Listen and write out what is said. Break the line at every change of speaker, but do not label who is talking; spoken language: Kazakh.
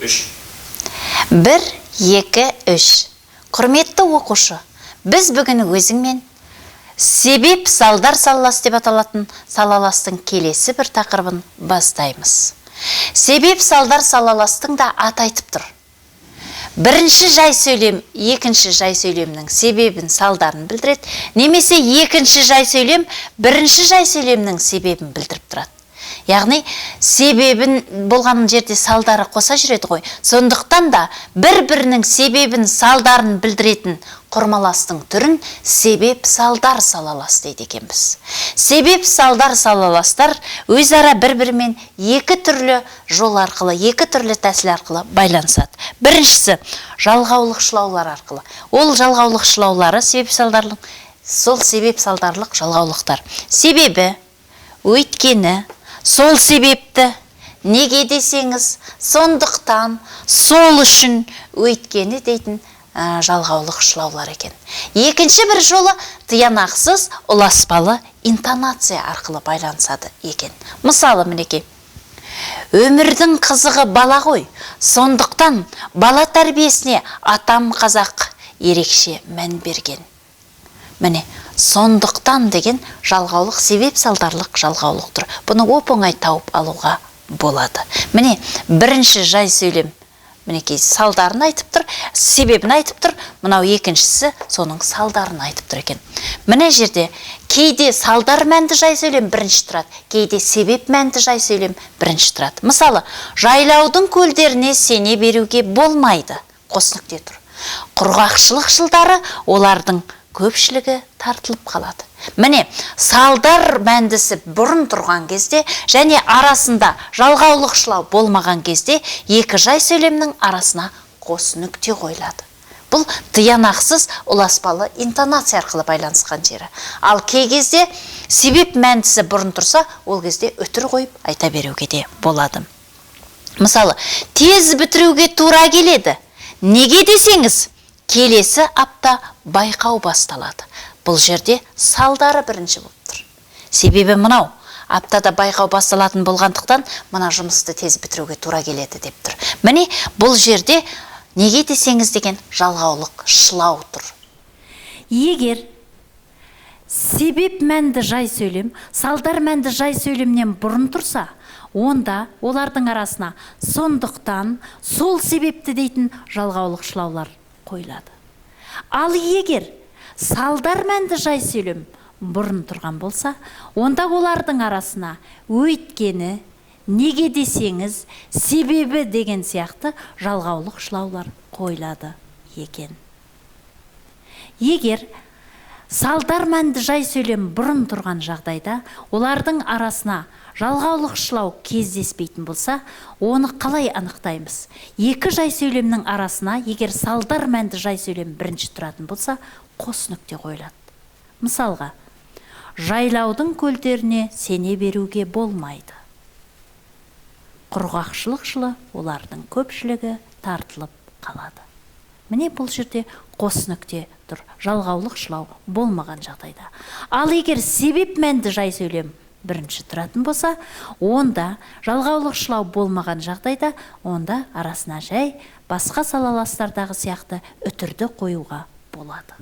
3.
1, 2, 3. Құрметті оқушы, біз бүгін өзіңмен себеп салдар салалас деп аталатын салаластың келесі бір тақырыбын бастаймыз. Себеп салдар салаластың да аты айтып тұр. Бірінші жай сөйлем екінші жай сөйлемнің себебін, салдарын білдіреді, немесе екінші жай сөйлем бірінші жай сөйлемнің себебін білдіріп тұрады. Яғни себебін болған жерде салдары қоса жүреді ғой. Сондықтан да бір-бірінің себебін, салдарын білдіретін құрмаластың түрін себеп салдар салалас дейді екенбіз. Себеп салдар салаластар өзара бір-бірімен екі түрлі жол арқылы, екі түрлі тәсіл арқылы байланысады. Біріншісі жалғаулық шылаулар арқылы. Ол жалғаулық шылаулары себеп салдарлық, сол себеп салдарлық жалғаулықтар. Себебі, өйткені, сол себепті, неге десеңіз, сондықтан, сол үшін, өйткені дейтін жалғаулық шылаулар екен. Екінші бір жолы тиянақсыз ұласпалы интонация арқылы байланысады екен. Мысалы, мінекей, өмірдің қызығы бала ғой, сондықтан бала тәрбиесіне атам қазақ ерекше мән берген. Міне, сондықтан деген жалғаулық себеп салдарлық жалғаулық тұр. Бұны оп-оңай тауып алуға болады. Міне, бірінші жай сөйлем мінекей салдарын айтып тұр, себебін айтып тұр. Мынау екіншісі соның салдарын айтып тұр екен. Міне жерде кейде салдар мәнді жай сөйлем бірінші тұрады, кейде себеп мәнді жай сөйлем бірінші тұрады. Мысалы, жайлаудың көлдеріне сене беруге болмайды. Қос нүкте тұр. Құрғақшылық жылдары олардың көпшілігі тартылып қалады. Міне, салдар мәндісі бұрын тұрған кезде және арасында жалғаулық шылау болмаған кезде екі жай сөйлемнің арасына қос нүкте қойылады. Бұл тиянақсыз ұласпалы интонация арқылы байланысқан жері. Ал кей кезде себеп мәндісі бұрын тұрса, ол кезде үтір қойып айта беруге де болады. Мысалы, тез бітіруге тура келеді. Неге десеңіз, келесі апта байқау басталады. Бұл жерде салдары бірінші болып тұр. Себебі мынау аптада байқау басталатын болғандықтан мына жұмысты тез бітіруге тура келеді деп тұр. Міне, бұл жерде неге десеңіз деген жалғаулық шылау тұр. Егер себеп мәнді жай сөйлем салдар мәнді жай сөйлемнен бұрын тұрса, онда олардың арасына сондықтан, сол себепті дейтін жалғаулық шылаулар қойылады. Ал егер салдар мәнді жай сөйлем бұрын тұрған болса, онда олардың арасына өйткені, неге десеңіз, себебі деген сияқты жалғаулық шылаулар қойылады екен. Егер салдар мәнді жай сөйлем бұрын тұрған жағдайда олардың арасына жалғаулық шылау кездеспейтін болса, оны қалай анықтаймыз? Екі жай сөйлемнің арасына егер салдар мәнді жай сөйлем бірінші тұратын болса, қос нүкте қойылады. Мысалға, жайлаудың көлдеріне сене беруге болмайды. Құрғақшылық жылы олардың көпшілігі тартылып қалады. Міне, бұл жерде қос нүкте тұр, жалғаулық шылау болмаған жағдайда. Ал егер себеп мәнді жай сөйлем бірінші тұратын болса, онда жалғаулық шылау болмаған жағдайда, онда арасына жай басқа салаластардағы сияқты үтірді қоюға болады.